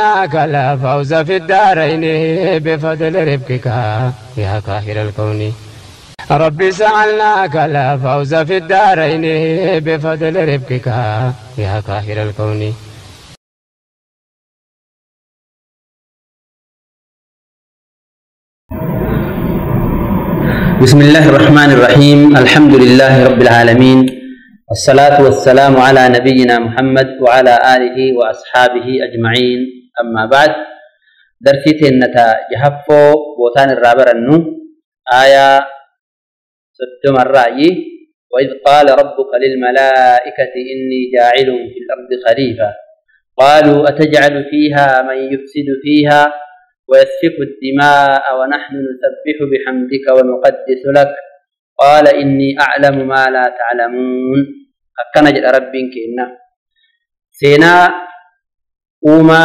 لا فوز في الدارين بفضل ربك يا قاهر الكون. ربي سألناك لا فوز في الدارين بفضل ربك يا قاهر الكون. بسم الله الرحمن الرحيم. الحمد لله رب العالمين، والصلاة والسلام على نبينا محمد وعلى آله وأصحابه أجمعين. أما بعد، درسي تنتا جهفو بوتان الرابر النو آية 60 الرأي. وإذ قال ربك للملائكة إني جاعل في الأرض خليفة قالوا أتجعل فيها من يفسد فيها ويسفك الدماء ونحن نسبح بحمدك ونقدس لك قال إني أعلم ما لا تعلمون. أكنا جد ربك إنا سينا أوما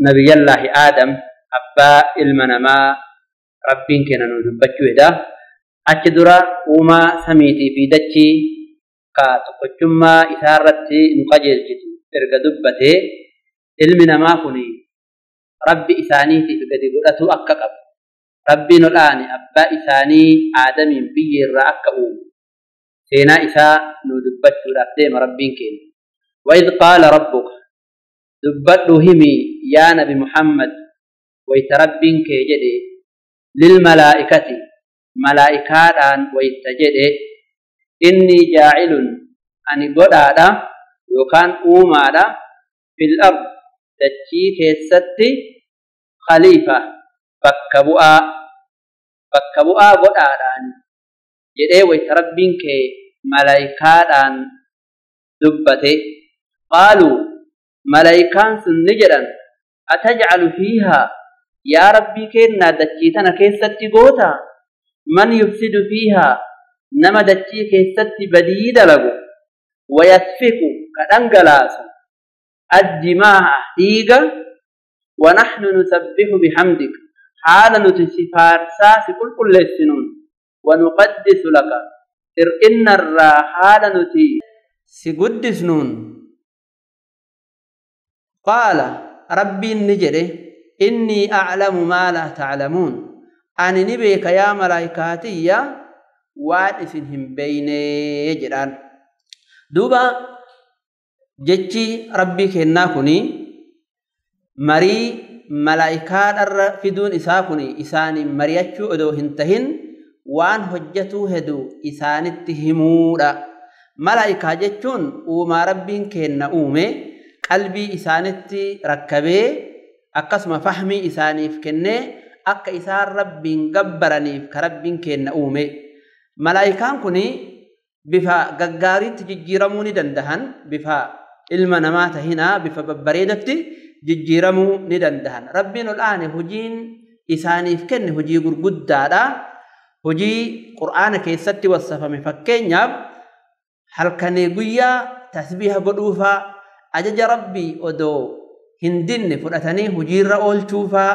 نبي الله آدم أبا المنما ربك إنا ندبتشو إذا أتدرى أوما سميتي في دتشي كاتقجما إثارتي نقجل جتو إرقدبتي المنما ما كني ربي إسانيتي في قد قلته أكاكب ربي نلاني أبا إساني آدم بي الرأك أوم سينا إساء ندبت رفديم ربين كين. وإذ قال ربك دبت همي يا نبي محمد ويتربين كيجدي للملائكة ملائكات ويتجدي إني جاعل أني قد يوكان أوما في الأرض dachii keessatti khalifa bakka bu'aa godhaadhaan jedhee wayta rabbiin kee malaayikaadhaan dubbate. Qaaluu malaayikaan sun ni jedhan atajcalu fiihaa yaa rabbii kennaa dachii tana keessatti goota man yufsidu fiihaa nama dachii keessatti badii dalagu wayasfiku ka dhangalaasu الدماء ديغا ونحن نسبح بحمدك حال نتسفار ساس كل السنون ونقدس لك إن الرا حال نتي سقدس نون. قال ربي النجري إني أعلم ما لا تعلمون أنا نبيك يا ملائكاتي وادفنهم بين يجران دوبا. Jechi rabbii kennaa kuni marii malaayikaadharra fiduun isaa kuni isaanii mari'achuu odoo hin tahin waan hojjetuu hedu isaanitti himuudha. Malaayikaa jechuun uumaa rabbiin kenna uume qalbii isaanitti rakkabee akkasuma fahmii isaaniif kennee akka isaan rabbiin gabbaraniif ka rabbiin kenna uume. Malaayikaan kuni bifa gaggaariitti jijjiiramuu ni dandahan, bifa ilma namaa tahinaa bifa babbareedatti jijjiiramuu ni dandahan. Rabbiin ol aane hojiin isaaniif kenne hojii gurguddaadha. Hojii Qur'aana keessatti wassafame fakkeenyaaf halkanii guyyaa tasbiiha godhuufaa ajaja rabbii odoo hin dinne fudhatanii hojiirra oolchuufaa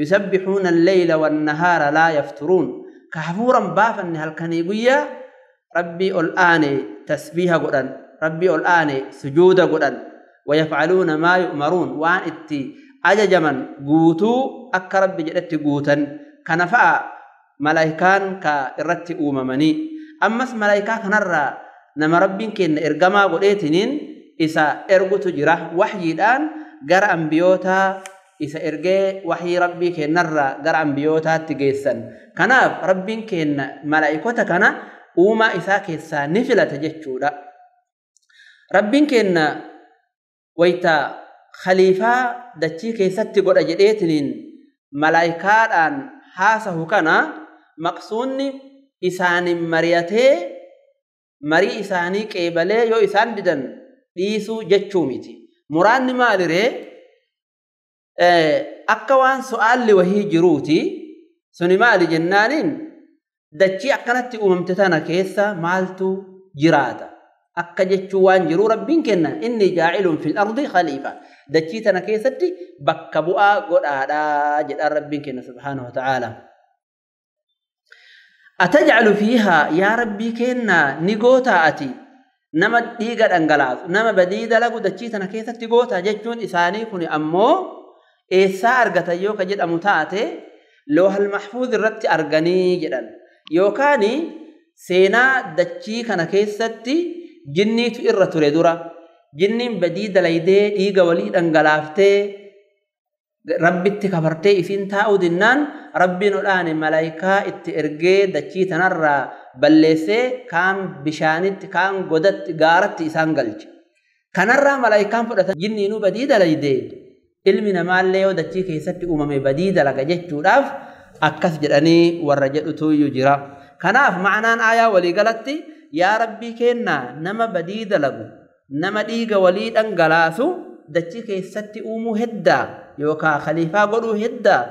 yusabbixuuna alleyla wannahaara laa yafturuun ka hafuuran baafanne halkanii guyyaa rabbii ol aane tasbiiha godhan ربي الآن سجود قدن ويفعلون ما يؤمرون وان اتي أججمن قوتو أكا ربي جدت قوتا كنفاء ملايكان كإرت أممني. أمس ملايكا كنرى نما ربي كن إرقما قديتنين إسا إرقو تجره وحي الآن قرأ أنبيوتا إسا إرقي وحي ربي كنرى قرأ أنبيوتا تقيسا كناف ربي كن ملايكوتا كنا أوما إسا كيسا نفلة جتشودا. ربين كنا ويتا خليفة دتشي كيستي قد أجديتنين ملايكات أن حاسه كنا مقصوني إساني مريته مري إساني كيبالي يو إسان ددن ليسو جتشوميتي مران مالري أكوان سؤال لوهي جروتي سني مالي جنانين دتشي أكنت أممتتنا كيسا مالتو جراتا akka jechuu waan jiru rabbiin kenna inni jaacilun fil ardi khalifa dachii tana keessatti bakka bu'aa godhaadha jedha rabbiin kenna subhaanahu wa ta'aala. Atajcalu fiihaa yaa rabbii kenna ni gootaa ati nama dhiiga dhangalaasu nama badii dalagu dachii tana keessatti goota jechuun isaanii kun ammoo Eessaa argatan yoo ka jedhamu taate loohal mahfuuz irratti arganii jedhan. Yookaan seenaa dachii kana keessatti jinniitu irra ture dura. Jinniin badii dalaydee dhiiga walii dhangalaaftee rabbitti kafartee isiin taa'uu dinnaan rabbiin odhaane malaayikaa itti ergee dachii tanarraa balleessee kaan bishaanitti kaan godatti gaaratti isaan galche. Kanarraa malaayikaan fudhatan jinniinuu badii dalaydee ilmi namaallee yoo dachii keessatti uumame badii dalaga jechuudhaaf akkas jedhanii warra jedhutuyyuu jira. Kanaaf ma'anaan aayaa waliigalatti yaa rabbii kennaa nama badii dalagu nama dhiiga walii dhangalaasu dachii keessatti uumuu heddaa yookaan khaliifaa godhuu heddaa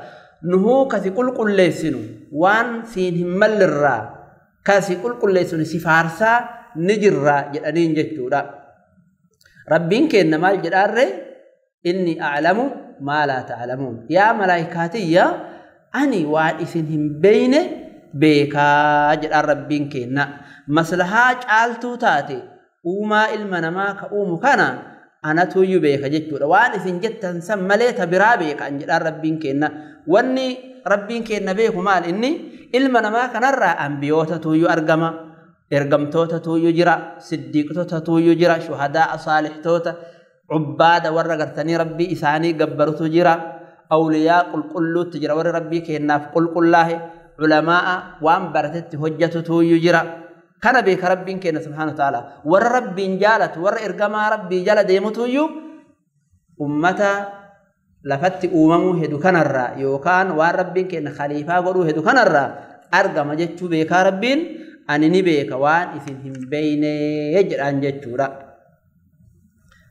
nuhuu kasi qulqulleessinu waan siin hin mallirraa kasi qulqulleessinu si faarsaa ni jirra jedhaniin jechuudha. Rabbiin kenna maal jedhaarree inni a'lamu maa laa ta'lamuun. Yaa malaayikaatiyya ani waan isin hin beeyne beekaa jedhaan rabbiin kenna. Maslahaa caaltuu taate uumaa ilma namaa ka uumu kana anatuyyuu beeka jechuudha. Waan isin jettan san malee ta biraa beeka an jedhaan rabbiin kenna. Wanni rabbiin kenna beeku maal inni ilma namaa kanarraa ambiyoota tuyyuu argama. Ergamtoota tuyyuu jira, siddiiqtoota tuyyuu jira, shuhadaa saalihtoota, cubbaada warra gartanii rabbii isaanii gabbarutu jira, awliyaa qulqulluutti jira warri rabbii kennaaf qulqullaahe, culamaa'a waan baratetti hojjetu tuyyuu jira. Kana beeka rabbiin kenna subhaanahu wa ta'ala. Warra rabbiin jaalatu, warra ergamaa rabbii jala deemutuyyuu ummata lafatti uumamuu hedu kanarraa yookaan waan rabbiin kenna khaliifaa godhuu hedu kanarraa argama jechuu beekaa rabbiin ani ni beeka waan isin hin beeyne jedhaan jechuudha.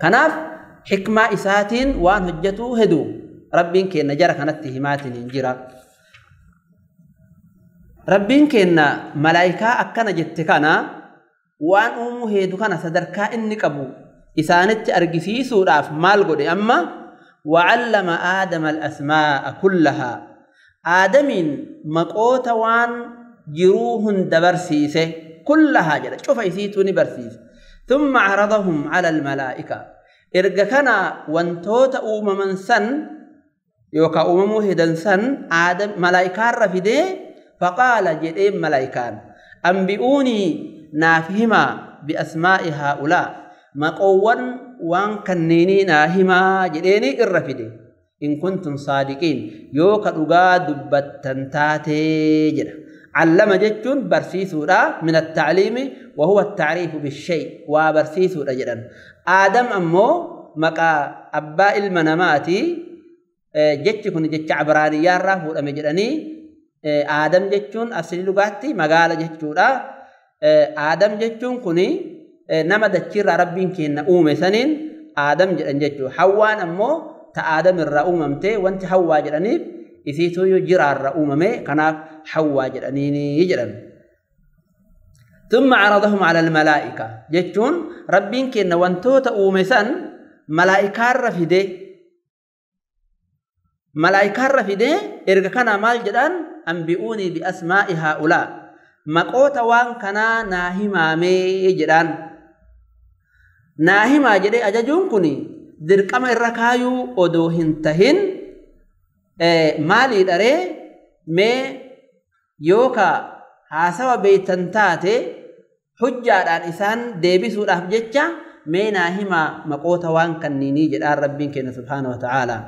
Kanaaf hikmaa isaatiin waan hojjetuu hedu rabbiin kenna jara kanatti himaatiin hin jira. Rabbiin kenna malaayikaa akkana jette kana waan uumuu hedu kana sadarkaa inni qabu isaanitti argisiisuudhaaf maal godhe amma wa'allama aadama al-asmaa'a kullahaa. Aadamiin maqoota waan jiruu hunda barsiise kullahaa jedha cufa isiituu ni barsiise. Thumma caradahum cala almalaa'ika. Erga kana wantoota uumaman san yookaan uumamuu hedan san malaayikaarra fidee faqaala jedheen malaayikaan anbi'uunii naaf himaa bi'asmaa'i haa'ulaa maqoowwan waan kanneenii naa himaa jedheeni irra fide. In kuntum saadiqiin yoo ka dhugaa dubbattan taatee jedha. Allama jechuun barsiisuudha min at-ta'liimi wa huwa at-ta'riifu bish-shay' waa barsiisuudha jedhan. Aadam ammoo maqaa abbaa ilma namaati jechi kun jecha Abraaniyyaarraa fuudhame jedhanii Aadam jechuun asli dhugaatti magaala jechuudha. Aadam jechuun kun nama dachiirraa rabbiin kenna uume saniin Aadam jedhan jechuudha. Hawwaan ammoo ta Aadam irraa uumamte wanti Hawwaa jedhaniif isiituyyuu jiraarra uumame kanaaf Hawwaa jedhaniini jedhan. Thumma caradahum cala almalaa'ika jechuun rabbiin kenna wantoota uume san malaa'ikaarra fide. Malaa'ikaarra fide erga kana maal jedhan anbi'uunii bi'asmaa'i haa'ulaa maqoota waan kanaa naa himaamee jedhaan. Naa himaa jedhee ajajuun kun dirqama irra kaayuu odoo hin tahin maalii dharee mee yookaa haasawa beeytan taate hujjaadhaan isaan deebisuudhaaf jecha mee naa himaa maqoota waan kanniinii jedhaan rabbiin kenna subhaanahu wa ta'aalaa.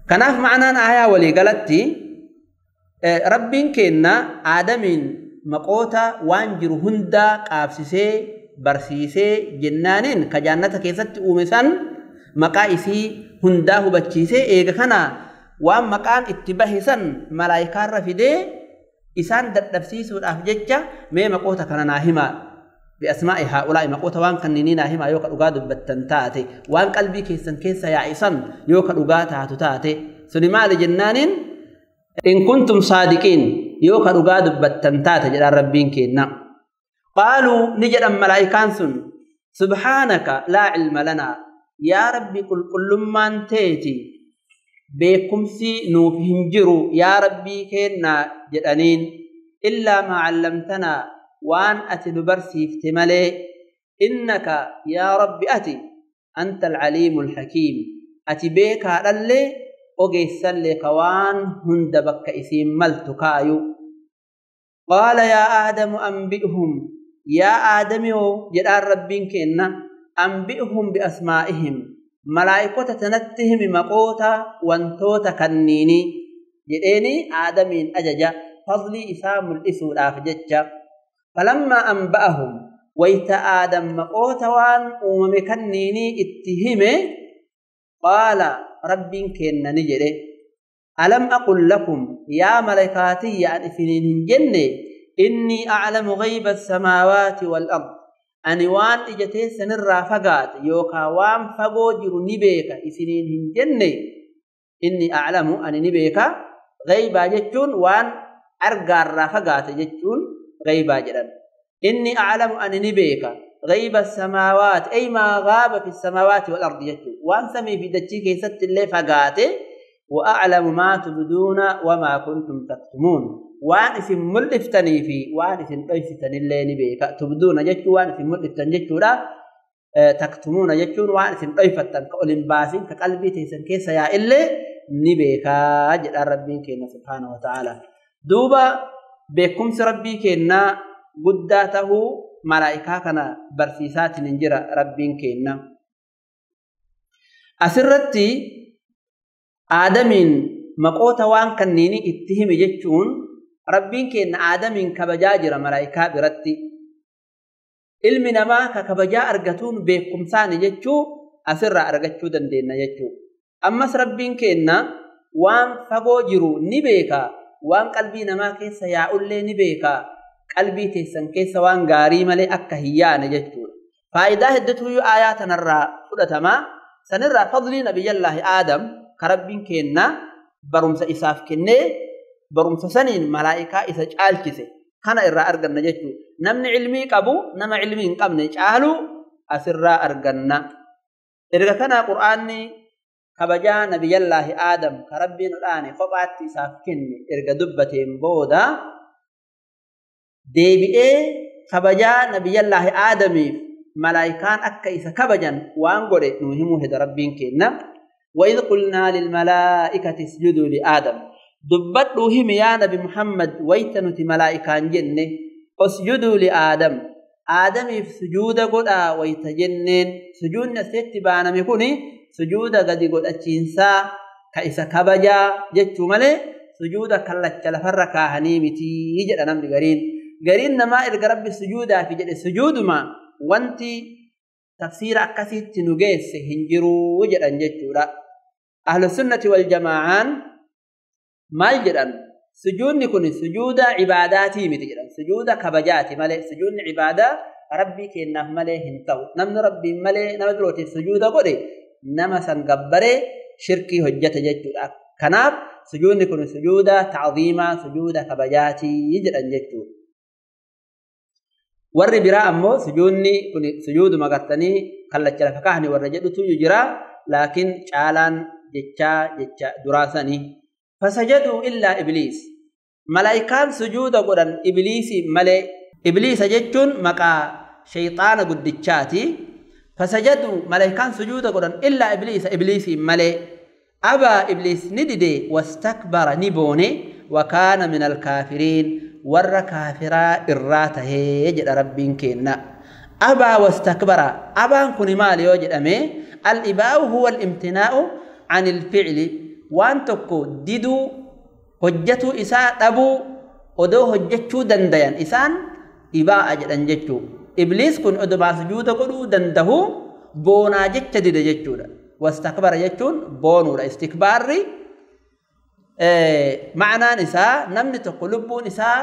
Kanaaf ma'anaan aayaa walii galatti rabbiin kenna Aadamiin maqoota waan jiru hundaa qaabsisee barsiisee jennaaniin ka jaannata keessatti uume san maqaa isii hundaa hubachiisee eega kana waan maqaan itti bahe san malaayikaarra fidee isaan dadhabsiisuudhaaf jecha mee maqoota kana naa himaa bi'asmaa'i haa'ulaa'i maqoota waan kanniinii naa himaa yoo ka dhugaa dubbattan taate waan qalbii keessan keessa yaa'isan yoo ka dhugaa taatu taate suni maali jennaaniin in kuntum saadiqiin yoo ka dhugaa dubbattan taate jedhaan rabbiin kenna. Qaaluu ni jedhan malaayikaan sun subhaanaka laa cilma lanaa yaa rabbi qulqullummaan teeti beekumsi nuuf hin jiru yaa rabbii kennaa jedhaniin illaa maa callamtanaa waan ati nu barsiifte malee innaka yaa rabbi ati anta alcaliimu alhakiim ati beekaadhallee ogeessallee ka waan hunda bakka isiin maltu kaayu. Qaala yaa Aadamu anbi'hum, yaa Aadamiyoo jedhaan Rabbiin kenna, anbi'hum biasmaa'ihim, malaa'ikota tanatti himi maqoota wantoota kanniini jedheeni Aadamiin ajaja fadlii isaa mul'isuudhaaf jecha. Falammaa anba'ahum, wayta Aadam maqoota waan uumame kanniini itti hime, qaala Rabbiin kenna ni jedhe, alam aqul lakum yaa malaikaatiyya an isiniin hin jenne, innii a'lamu ghayba as-samaawaati wal ard, ani waan ija teessanirraa fagaate yookaan waan fagoo jiru ni beeka isiniin hin jenne. Inni a'lamu ani ni beeka, ghaybaa jechuun waan argaarraa fagaate jechuun ghaybaa jedhan. Inni a'lamu ani ni beeka ghayba as-samaawaati ay maa ghaaba fi as-samaawaati wal ardi jechuun waan samii fi dachii keessatti illee fagaate. Wa a'lamu maa tubduuna wa maa kuntum taktumuun, waan isin mul'iftanii fi waan isin dhoysitanillee ni beeka. Tubduuna jechuun waan isin mul'iftan jechuudha. Taktumuuna jechuun waan isin dhoyfattan ka ol hin baasin ka qalbii teessan keessa yaa'illee ni beekaa jedhaan Rabbiin keenya subhaanahu wa ta'aala. Duuba beekumsi Rabbii keenyaa guddaa tahuu malaa'ikaa kana barsiisaatiin hin jira Rabbiin keenya. Asirratti Aadamiin maqoota waan kanniini itti hime jechuun Rabbiin keenya Aadamiin kabajaa jira malaa'ikaa biratti. Ilmi namaa ka kabajaa argatuun beekumsaani jechuu asirraa argachuu dandeenya jechuu. Ammas Rabbiin keenya waan fagoo jiru ni beeka, waan qalbii namaa keessa yaa'ullee ni beeka, qalbii teessan keessa waan gaarii malee akka hin yaane jechuudha. Faayidaa hedduutu aayaa tanarraa fudhatama. Sanirraa fadlii nabiyyallaahi Aadam ka Rabbiin keenya barumsa isaaf kennee barumsa saniin malaa'ikaa isa caalchise kana irraa arganna jechuudha. Namni ilmii qabu nama ilmii hin qabne caalu asirraa arganna. Erga kana Qur'aanni kabajaa nabiyyallaahi Aadam ka Rabbiin odhaane kophaatti isaaf kenne erga dubbateen booda deebi'ee kabajaa nabiyyallaahi Aadamiif malaa'ikaan akka isa kabajan waan godhe nu himuu heda Rabbiin kenna. وإذ قلنا للملائكة اسجدوا لآدم، دبتوا هم يا نبي محمد ويتنت ملائكة جنة اسجدوا لآدم، آدم في سجود قد ويتجنن سجود نسيت بانا ميكوني سجود قد قد أتشينسا كإسا كبجا جتشو ملي سجود كالتش لفركا هنيمتي يجد نمد قرين قرين نما إرق رب السجود في جد سجود ما وانتي تفسير أكسيت نجيس هنجرو وجد أنجتشو لا. أهل السنة والجماعة ما الجدًا سجود نكون سجود عباداتي متجدًا سجود كبجاتي ملء سجود عبادة ربي كأنه ملء هنتو نمن ربي ملء نمدروتي سجود قدي نما سنجبره شركي هجة جتشو كناب سجود نكون سجود تعظيما سجود كبجاتي يجدًا جتشو. ور برا أمو سجودني كن سجود ما قتني خلت شرفكهني ور جدته يجرا لكن شالان جتشا جتشا دراسني. فسجدوا إلا إبليس، ملائكان سجود قرن إبليس ملئ إبليس جتشون مكا شيطان قدتشاتي. فسجدوا ملائكان سجود قرن إلا إبليس، إبليس ملئ أبى إبليس نددي واستكبر نبوني وكان من الكافرين ور كافرا إراته يجد ربين كينا. أبى واستكبر، أبى كن مال يوجد أمي الإباء هو الامتناع عن الفعل، وان تكو ديدو هجتو إساء أبو ودو هجتو دنديان إسان إباء أجدن جتو. إبليس كن أدو ما سجود قدو دنده بونا جتش ديد جتو واستكبر جتون بونو استكباري معنى نساء نمني تقلبو نساء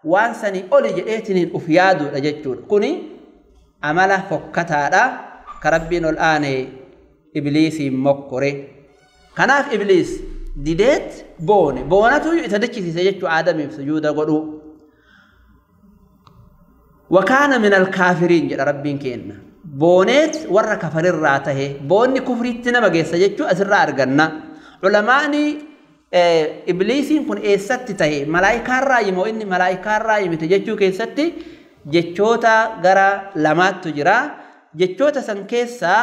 وان سني أولي جئتني أفيادو لجتون كوني أملا فكتادا كربين الآن إبليس مكوري. كناف إبليس ديديت بوني بوناتو يتدكي سيجتو آدم في سجود قدو وكان من الكافرين جل ربين كينا بونيت ور كفر الراته بوني كفريتنا مجي سيجتو أسرع أرجنا. علماءني إبليسين كن إيستي تهي ملايكة الرأي مو إني ملايكة الرأي متجتو كيستي جتشوتا غرا لمات تجرا جتشوتا سنكيسا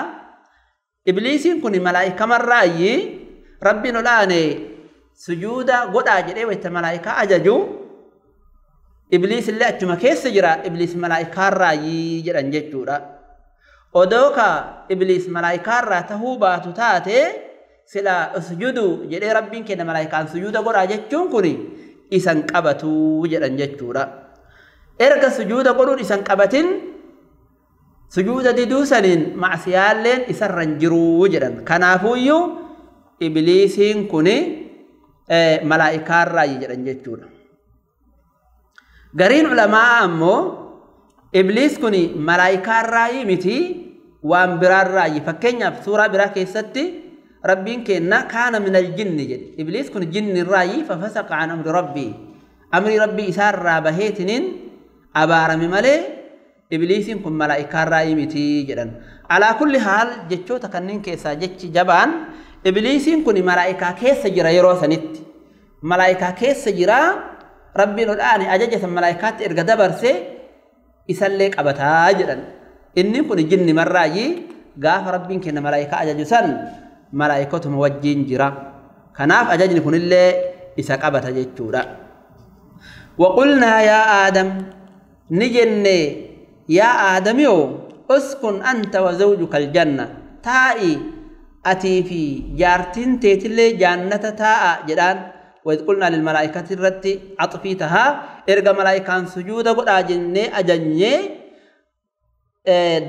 إبليسين كن ملايكة الرأي Rabbiin olaane sujuuda godhaa jedhee wayta malaa'ikaa ajaju Ibliis illee achuma keessa jira. Ibliis malaa'ikaarraayyii jedhan jechuudha. Odoo ka Ibliis malaa'ikaarraa tahuu baatu taate sila usjudu jedhee Rabbiin kenna malaa'ikaan sujuuda godhaa jechuun kun isan qabatu jedhan jechuudha. Erga sujuuda godhuun isan qabatin sujuuda diduu saniin macsiyaalleen isarra hin jiruu jedhan. Kanaafuyyuu Ibliisiin kun malaa'ikaarraayi jedhan jechuudha. Gariin ulamaa ammoo Ibliis kun malaa'ikaarraayi miti waan biraarraayi. Fakkeenyaaf suuraa biraa keessatti Rabbiin kenna kaana minal jinni jedhe. Ibliis kun jinnirraayi fafasaqa an amri rabbii. Amri rabbii isaarraa baheetiniin abaarame malee Ibliisiin kun malaa'ikaarraayi miti jedhan. Alaa kulli haal jechoota kanneen keessaa jechi jabaan Ibliisiin kun malaa'ikaa keessa jira yeroo sanitti. Malaa'ikaa keessa jira Rabbiin ol'aane ajaja san malaa'ikaatti erga dabarse isallee qabataa jedhan. Inni kun jinni marraayi gaafa Rabbiin kenna malaa'ikaa ajaju san malaa'ikotuma wajjiin jira. Kanaaf ajajni kunillee isa qabata jechuudha. Waqulnaa yaa Aadam ni jenne yaa Aadamiyoo uskun anta wa zawjuka aljanna taa'i atii fi jaartiin teetillee jaannata taa'a jedhaan. وإذ قلنا للملائكة الرت عطفيتها إرجع ملائكان سجود قد أجنة أجنة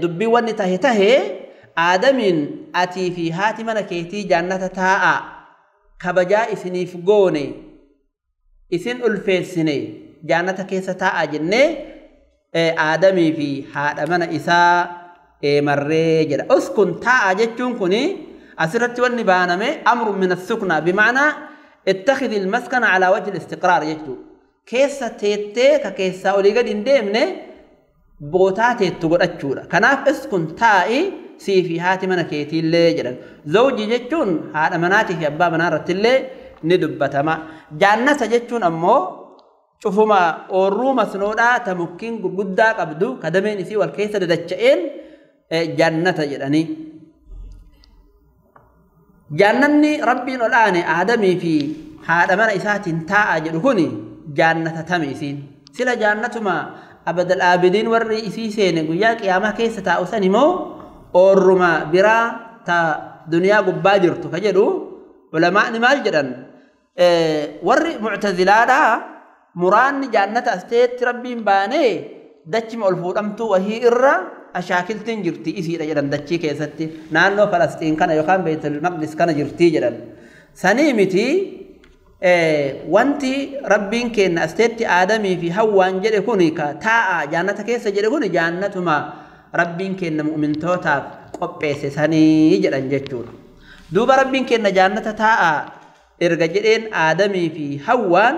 دبي ونته ته آدم أتي في هاتي ملكيتي جنة تاء كبجاء إسني فجوني إسن ألفيسني جنة كيس تاء جنة آدمي في هذا من إساء مريجر أسكن تاء جتون كني أسرت ونبانمي أمر من السكنة بمعنى اتخذ المسكن على وجه الاستقرار يجدو كيسا تيتي كيسا أولي قد انديمني بوتاتي تقول أتشورا كناف اسكن تائي سي في هاتي منكيتي اللي جدا زوجي جتون هذا مناتي في أبا منارة اللي ندبتما جانة جتون أمو شوفوا أوروما سنودا تمكين قدا قبدو كدمين سي والكيسة ددتشئين جنة جدني جنني ربي الآن آدمي في هذا من إسات تاء جدهني جنة تميسين سلا جنة ما أبد الآبدين والرئيسين وياك يا ما كيس تاء مو أورما برا تا دنيا قبادر تكجدو علماء مال جدًا ور معتزلانا مران جنة أستيت ربي باني دتش مألفور أمتو وهي إرّا أشاكلتين جرتي إسيرة جدًا دتشي كيستي نانو فلسطين كان يقام بيت المقدس كان جرتي جدًا سنيمتي وانتي ربين كن أستيت آدمي في هوان جري كوني كتاء جنة كيس جري كوني جنة ما ربين كن مؤمن توتا قبيس سني جدًا جتور دوب ربين كن جنة تاء إرجعين آدمي في هوان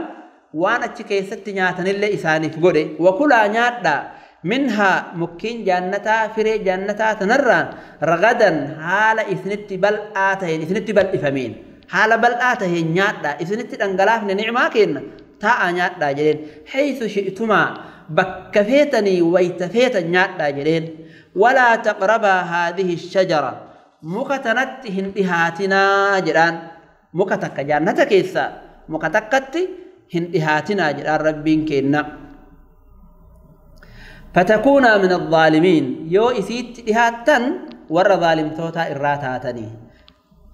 وان أتشكيست نياتن اللي إساني في قري وكلا نياتا منها مكين جنتا فري جنتا تنرى رغدا حال إثنت بل آتهين إثنت بل إفمين حال بل آتهين نياتا إثنت أنقلاف نعمة كين تاء نياتا جلين حيث شئتما بكفيتني ويتفيت نياتا جلين ولا تقربا هذه الشجرة مكتنتهن إهاتنا جلان مكتك جنتا كيسا مكتكت هن إهاتنا جلان ربين كينا فتكون من الظالمين يو إسيت إهاتن ور ظالم توتا إراتاتني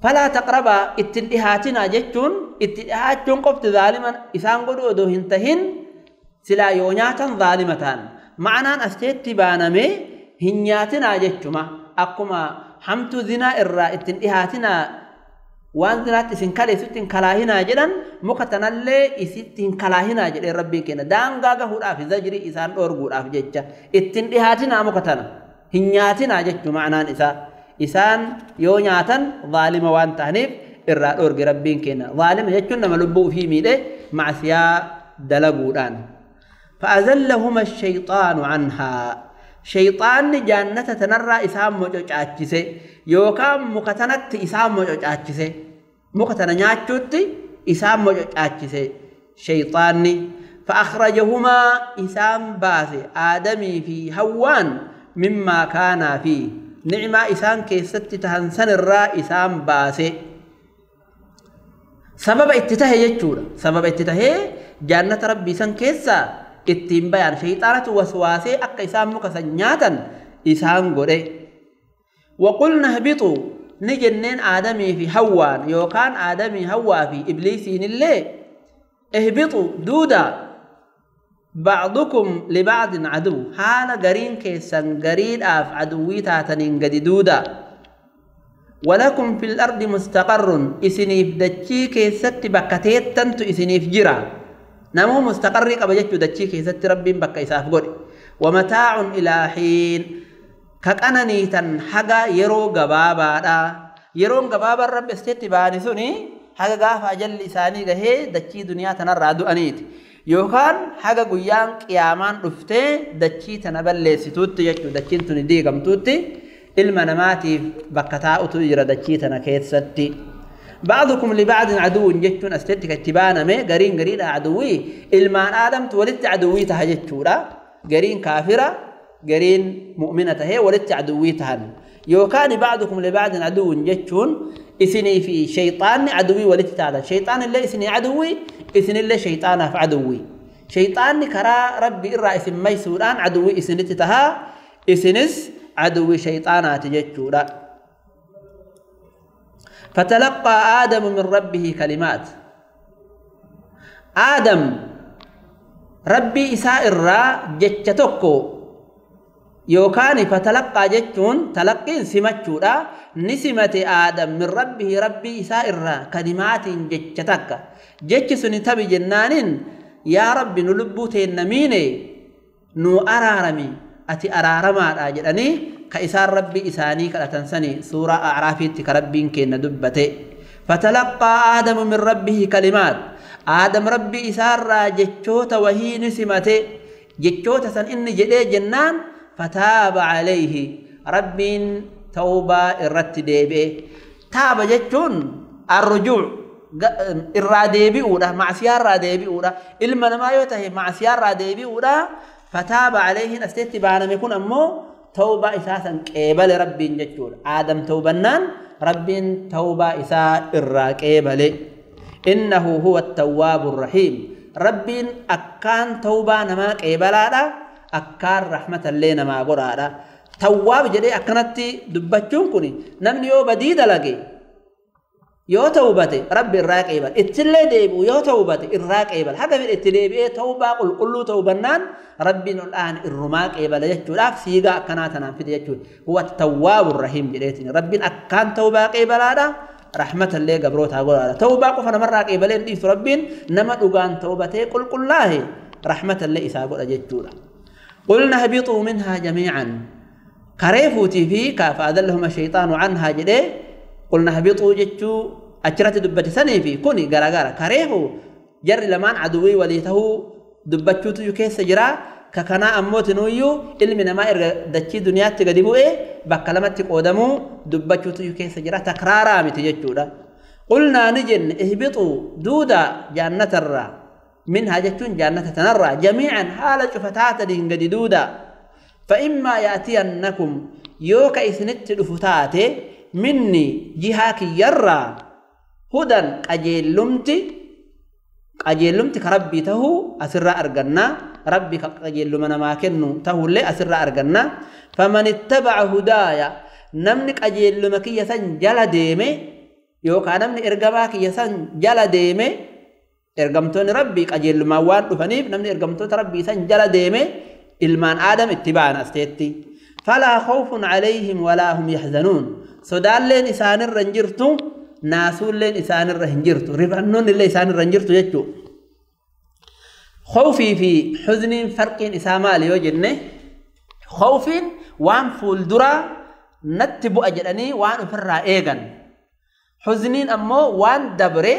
فلا تقربا إتن إهاتنا جتون إتن إهاتون قفت ظالما إسان قدو دو هنتهن سلا يونياتا ظالمتان معنى أستيت بانمي هنياتنا جتشما أقوما حمت زنا إرا إتن إهاتنا وان زنات إسن كالي ستن كلاهنا جدا مكتنالي إستن كلاهنا جدا ربي كنا دانغاغا هو في زجري إسان أورغو في جتشا إتن إهاتنا مكتنا هنياتنا جتشو معنى إسا إسان يونياتن ظالم وان تهنيف إرا أورغ ربي كنا ظالم جتشو نما لبو في ميده معسيا دلقودان فأزلهما الشيطان عنها شيطان جنة تنرى إسام مجوجاتشيسه يوكا مكتنت إسام مجوجاتشيسه مكتنا نياتشوتي إسام مجوجاتشيسه شيطاني فأخرجهما إسام باسي آدمي في هوان مما كان فيه نعمة إسام كيست تهنسن الرا إسام باسي Sababa itti tahe jechuudha. Sababa itti tahee jannata rabbii san keessa ittiin bayan shayxaanatu waswaasee akka isaan muka san nyaatan isaan godhe. Waqulna ihbituu ni jenneen aadamii fi hawwaan yookaan aadamii hawwaa fi ibliisiin illee ihbituu duuda ba'dukum liba'din aduw haala gariin keessan gariidhaaf aduwwii taataniin gadi duuda. ولكم في الأرض مستقر إسنيف دتشي كيست بكتيتن تو إسنيف جرا نمو مستقر قبجتو دتشي كيست ربي بك إساف قد ومتاع إلى حين كأنني تنحقا يرو قبابا يرو قبابا رب استيت بانسوني حقا قاف أجل إساني قهي دتشي دنيا تنرى دؤنيت يوكان حقا قيان قيامان رفتي دتشي تنبلي ستوت يجو دتشي تندي قمتوتي ilma namaatiif bakka taa'utu jira dachii tana keessatti. Ba'dukum liba'din aduwwun jechuun asitti kan itti baaname gariin gariidha aduwwii ilmaan aadamtu walitti aduwwii taha jechuudha. Gariin kaafira gariin mu'mina tahee walitti aduwwii tahan. Yookaan ba'dukum liba'din aduwwun jechuun isinii fi shayxaanni aduwwii walitti taatan. Shayxaan illee isinii aduwwii isinillee shayxaanaaf aduwwii. Shayxaanni karaa rabbi irraa isin maysuudhaan aduwwii isinitti tahaa isinis عدو شيطانات جتشورا. فتلقى آدم من ربه كلمات. آدم ربي إساء الرا جتشتوكو يوكاني فتلقى جتشون تلقين سمتشورا نسمة آدم من ربه ربي إساء الرا كلمات جتشتك جتشسني تبي جنان يا ربي نلبوتين نميني نو أرارمي أتي أرارما أجلني كإسار ربي إساني كأتنسني سورة أعرافي كربين كين دبته. فتلقى آدم من ربه كلمات. آدم ربي إسار جتشوت وهي نسمته جتشوت سن إني جدي جنان فتاب عليه ربي توبة الرت ديبه. تاب جتشون الرجوع الراديبي أولا معسيار راديبي أولا إلما ما يوته معسيار راديبي أولا فتاب عليه نستيت بعد ما يكون أمه توبة إساسا قبل ربي جتشور. آدم توبنان ربي توبة إساء الراقبل إنه هو التواب الرحيم. ربي أكان توبة نما قبلالا أكان رحمة اللي نما قرالا تواب جدي أكنتي دبتشون كوني نمني يو بديد لقي يو توبتي ربي الراقبل اتلي ديبو يو توبتي الراقبل حاجة من اتلي بيه توبة قل قلو توبنان ربي الآن الرماق قبل يجتو سيغا كناتنا في يجتو هو التواب الرحيم جديتني ربي أكان توبة قبلالا رحمة اللي قبروتها قولا توبة قفنا مرة قبلين ديس ربي نما دوغان توبتي قل قل الله رحمة اللي إسا قول يجتو قلنا اهبطوا منها جميعا كريفوتي فيك فأذلهم الشيطان عنها جدي قلنا اهبطوا جتو أجرت دبت سني في كوني غرا كريفو جر لمان عدوي وليته دبتشوتو يكيس جرا ككنا أموت نويو إلمنا ما إرجع دتشي دنيا تقدمو إيه بكلمة قدمو دبتشوتو يكيس جرا تكرارا متجتشودا. قلنا نجن اهبطوا دودا جنة الرا منها جتون جنة تنرى جميعا حالة فتاة دين دودا فإما يأتينكم يوك إسنت الفتاة مني جهاك يرى هدى قجلمتي كربي تهو أسر أرجنا ربي قجلمنا ما كنو تهو اللي أسر أرجنا فمن اتبع هدايا نمنك أجلمك يسن جل ديمي يوكا نمني إرجماك يسن جل ديمي إرجمتون ربي قجلما وان فنيف نمني إرجمتون ربي سن جل ديمي إلمان آدم اتباعنا استيتي فلا خوف عليهم ولا هم يحزنون سودان إسان الرنجرتو ناسول لين إسان الرنجرتو رفعنون اللي إسان الرنجرتو يجو خوفي في حزن فرق إساما ليوجنه خوف وان فولدرا نتبو أجلني وان أفرع إيغان حزنين أمو وان دبري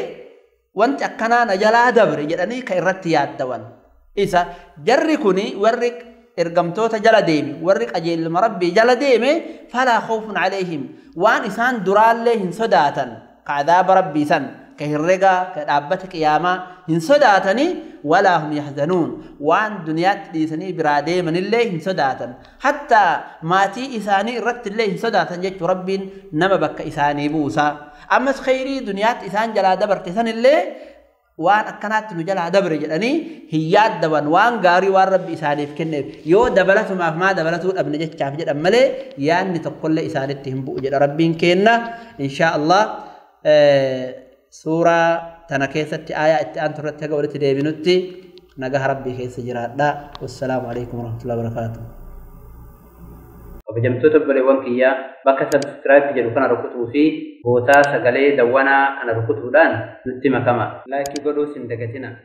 وان تأكنا نجلا دبري جلني كإرتي يادوان إذا جركني ورك إرقمتوتا جلا ديمي ورك أجيل مربي جلا ديمي فلا خوف عليهم وان إسان درال لهن صداتا كعذاب ربي سن كهرقا كأبتك ياما هن صداتني ولا هم يحزنون. وان دنيات ديسني برادي من الله سداتا حتى ماتي إساني رت الله سداتا جت رب نما بك إساني بوسا. أما خيري دنيات إسان جلا دبر تسن الله وان أكنات نجلا دبر جلني هي دوان وان غاري وان ربي إساني في كنف يو دبلته ما ما دبلته أبن جت شاف جد أمله يعني تقول إسانتهم بوجد ربين كنا إن شاء الله. سورة تنكيست آية أن ترتجع ولتدي بنتي نجاه ربي كيس جراد. والسلام عليكم ورحمة الله وبركاته. Kabajamtoota obboleewwan kiyyaa bakka subscribe jedhu kana rukutuu fi bootaa sagalee dawwanaa kana rukutuudhaan nutti makama. Laayikii godhuus hin dagatina.